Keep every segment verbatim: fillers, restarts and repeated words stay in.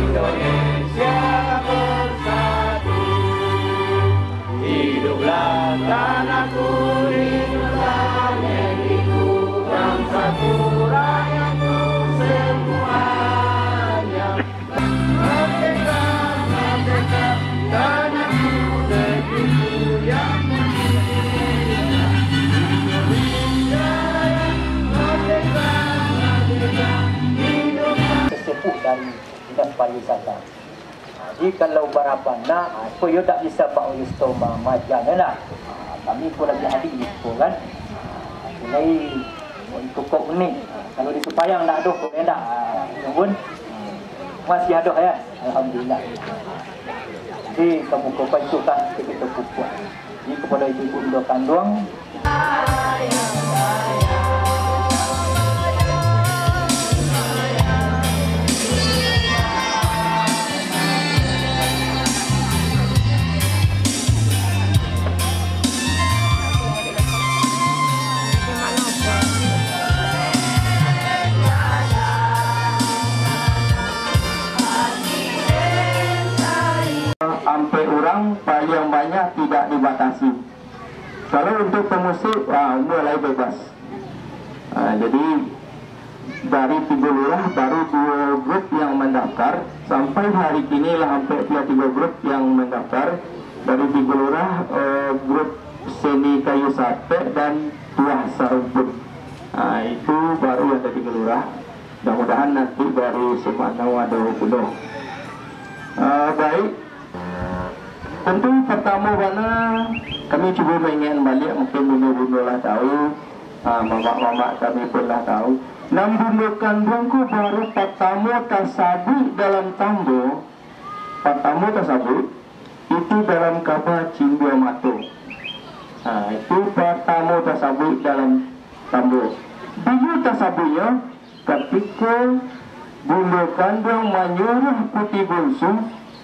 Indonesia bersatu. Hiduplah tanahku, hiduplah negeriku, bangsaku, rakyatku semuanya. Merdeka, merdeka, tanahku, negeriku yang mulia. Indonesia, merdeka, merdeka, Indonesia. Sesepuh dari Dinas Pariwisata. Jadi, kalau barabana, ah, ko iyo dak bisa Pak Yusto ma-, maja, kan, dah? Ah, kami ko lagi adi ko, kan? Ah, mulai ko iko kok unik. Ah, kalau di Supayang dak ado ko, kan, dak? Ah, namun, ah, masih ado, ya. Alhamdulillah. Jadi, kamu ko paitukan kito pupuak. Jadi, kepada ibu-ibu indu kanduang, ampek urang, paling banyak tidak dibatasi. Kalau untuk pemusik, ah, umua lai bebas. Ah, jadi, dari tigo lurah baru duo grup yang mandaftar. Sampai hari kini lah ampek puluah tigo grup yang mandaftar. Dari tigo lurah, eh, grup Seni Kayu Sapek dan Tuah Sarumpun. Ah, itu baru yang dari tigo lurah. Mudah-mudahan nanti dari Sumanau ado pulo. Ah, baik. Tentu, pertamo bana, kami cubo maingat baliak, mungkin bundo-bundo lah tahu, ah, mamak-mamak kami pun lah tahu. Nan bundo kanduang ko baru patamo tasabuik dalam tambo, patamo tasabuik, itu dalam kaba Cindua Mato. Ah, itu patamo tasabuik dalam tambo. Bilo tasabuiknyo, katiko bundo kanduang manyuruah Puti Bunsu,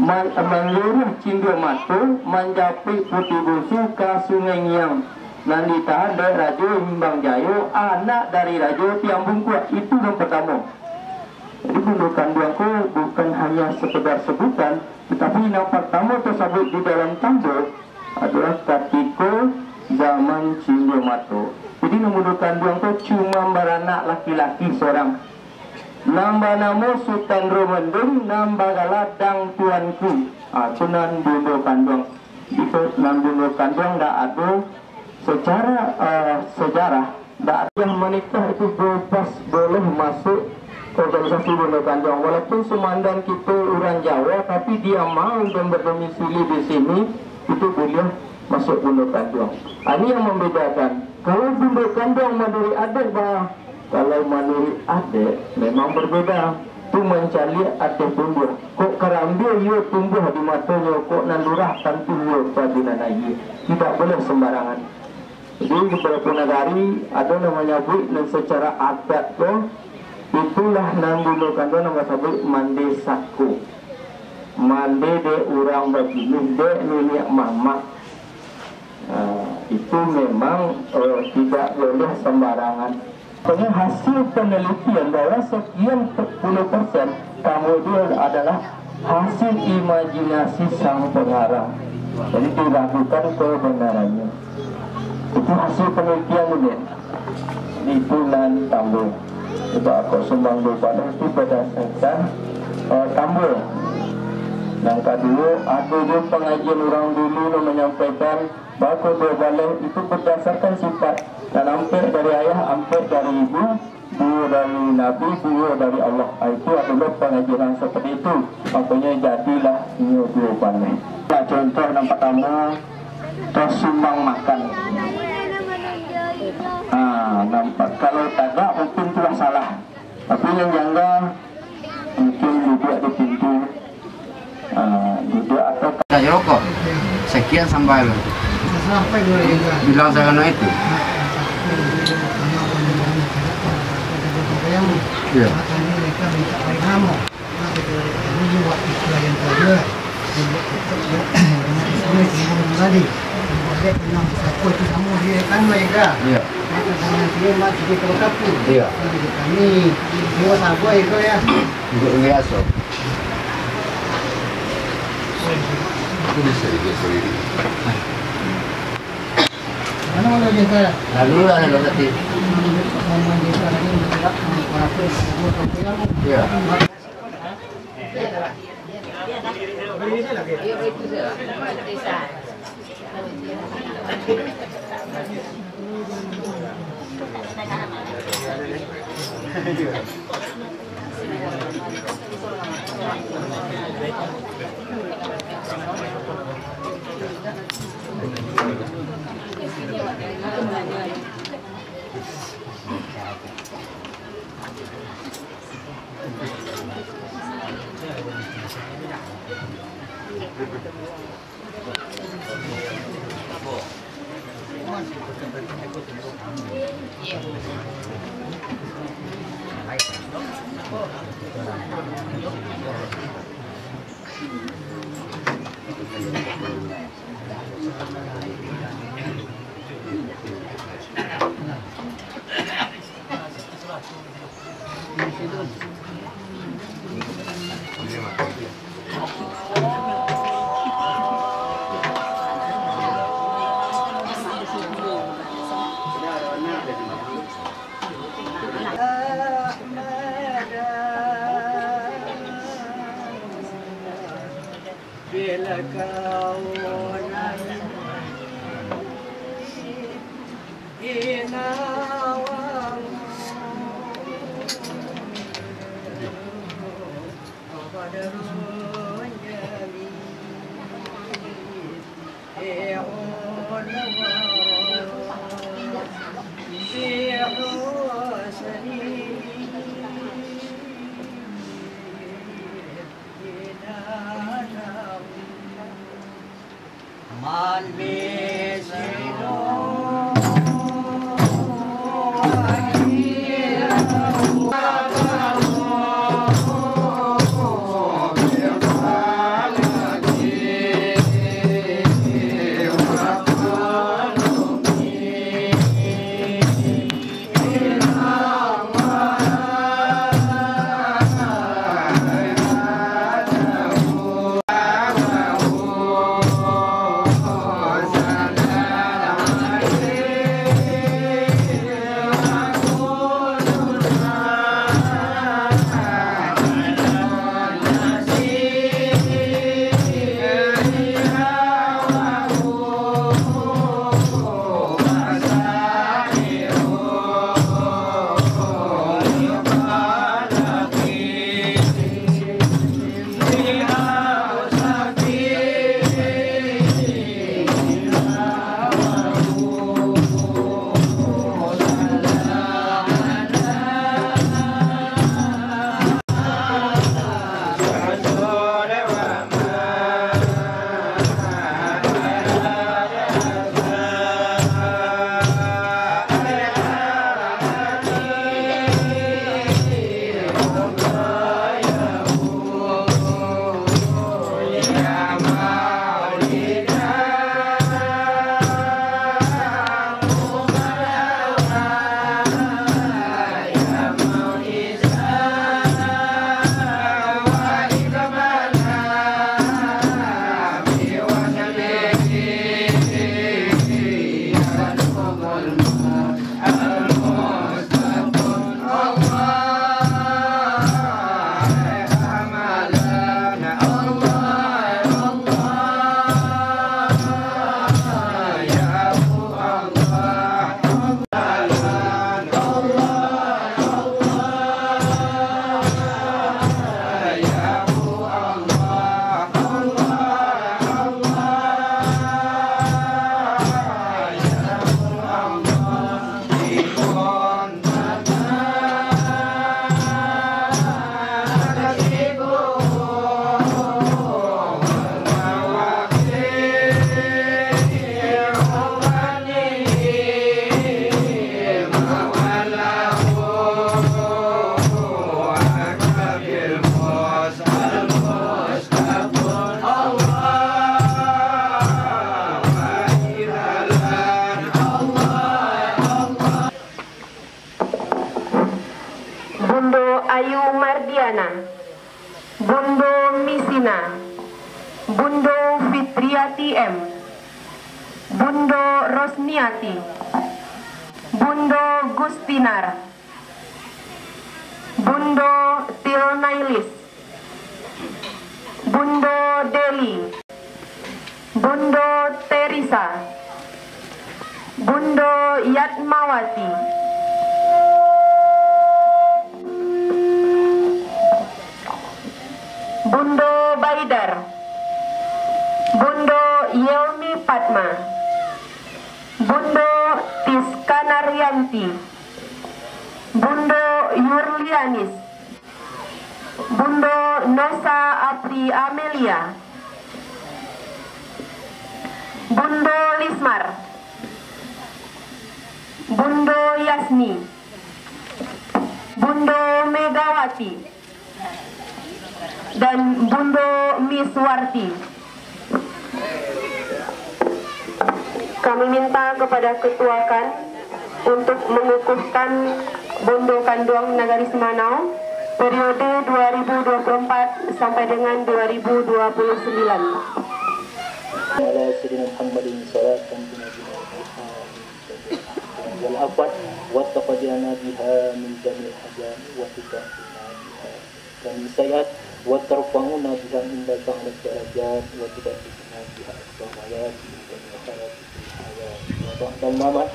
ma-, manyuruah Cindua Mato manjapuik Puti Bunsu ka Sungai Ngiang, nan ditahan dek Rajo Himbang Jayo, anak dari Rajo Tiang Bungkuak. Itu nan patamo. Jadi, bundo kanduang ko bukan hanya sekedar sebutan, tetapi nan patamo tasabuik di dalam tambo, adolah katiko zaman Cindua Mato. Jadi, nan bundo kanduang tu cuma baranak laki-laki sorang, nan banamo Sutan Rumendung, nan bagala Dang Tuanku. Ah, tu nan bundo kanduang. Itu nan bundo kanduang ndak ado secara, eh, sejarah. Ndak ado. Yang manikah itu bebas, boleh masuk organisasi bundo kanduang. Walaupun sumandan kito urang Jawa, tapi dia mau dan berdomisili di sini, itu boleh masuk bundo kanduang. Ah, ini yang membedakan. Kalau bundo kanduang manuruik adat, bah, kalau manuruik adat, memang berbeda. Tu mancaliak ateh tumbuah. Kok karambia iyo tumbuah di matonyo, kok nan lurah tantu iyo padunan aia. Tidak boleh sembarangan. Jadi, di beberapa nagari, ado nan manyabuik nan secara adat ko, itulah nan dulu kan tu nan basabuik mande sako. Mande dek urang bajinih, dek niniak mamak. Ah, itu memang, eh, tidak boleh sembarangan. Pokoknya hasil penelitian bahwa sekian pe-, puluh persen tambo itu adalah hasil imajinasi sang pengarang. Jadi diragukan kebenarannya. Itu hasil penelitian ini. Itu nan tambo. Coba kok sumbang dua baleh itu berdasarkan, eh, tambo. Yang kedua, ada juga pengajian orang dulu yang menyampaikan Bako dua baleh itu berdasarkan sifat, nan ampek dari ayah, ampek dari ibu, duo dari Nabi, duo dari Allah. Ah, itu adalah pangajaran seperti itu. Makanya jadilah inyo dua baleh. Nah, contoh nan pertama, tersumbang makan. Ah, nampak. Kalau tagak mungkin itulah salah. Tapi nan jangga, mungkin duduak di pintu, ah, duduak atau ka- Dah rokok. Sekian sambal. Bilang sarana itu. Iya. Iya. Iya. Untuk biasa. Lalu lah, lalu hati. Ya. Bila kau nanti di nawangku, qadarun jalil, eh, oh, nawang, eh, oh, sanin. Bundo Ayu Mardiana, Bundo Misina, Bundo Fitriati M, Bundo Rosniati, Bundo Gustinar, Bundo Tilnailis, Bundo Deli, Bundo Teresa, Bundo Yatmawati, Bundo Baidar, Bundo Yelmi Padma, Bundo Tiskanaryanti, Bundo Yurlianis, Bundo Nosa Apri Amelia, Bundo Lismar, Bundo Yasni, Bundo Megawati, dan Bundo Miswarti. Kami minta kepada Ketua KAN untuk mengukuhkan Bundo Kanduang Nagari Simanau periode dua ribu dua puluh empat sampai dengan dua ribu dua puluh sembilan. Ala sayyidina Muhammadin salatan tunajina biha min jami'il ahwal wal afat, wa taqdiyana biha min jami'il hajat, wa tukaffirna biha jami'is sayyi'at, wa tarfa'una biha indaka a'la darajat, wa tuballighuna biha aqsal ghayat min jami'il khairat fil hayati wa ba'dal mamat.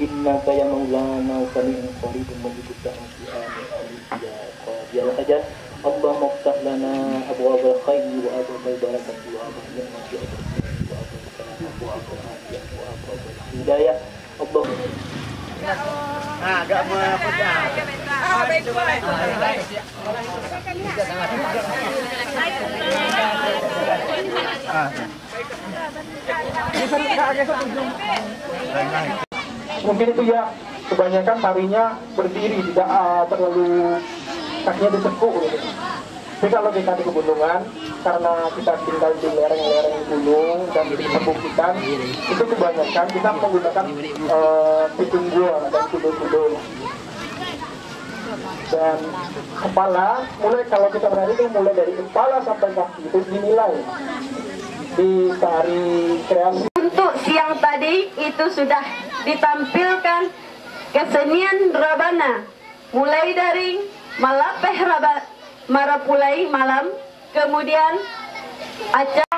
Innaka ya Maulana sami'un qaribun mujibud da'wati. Amin, amin, ya qadiyal hajat. Allahumma iftah lana abwabal khairi wa abwabal barakati wa abwabal ni'mati wa abwabal salami wa abwabal afiyati wa abwabal hidayah. Allahumma Mungkin itu ya, kebanyakan tarinya berdiri, tidak, ah, terlalu kakinya ditekuk gitu. Tapi kalau kita di pegunungan, karena kita tinggal di lereng-lereng gunung dan di perbukitan, itu kebanyakan kita menggunakan, eh, pitung gua dan kudo-kudo. Dan kepala, mulai kalau kita berada itu mulai dari kepala sampai kaki itu dinilai di tari kreasi. Untuk siang tadi itu sudah ditampilkan kesenian rebana, mulai dari malapeh raba-, marapulai malam, kemudian acara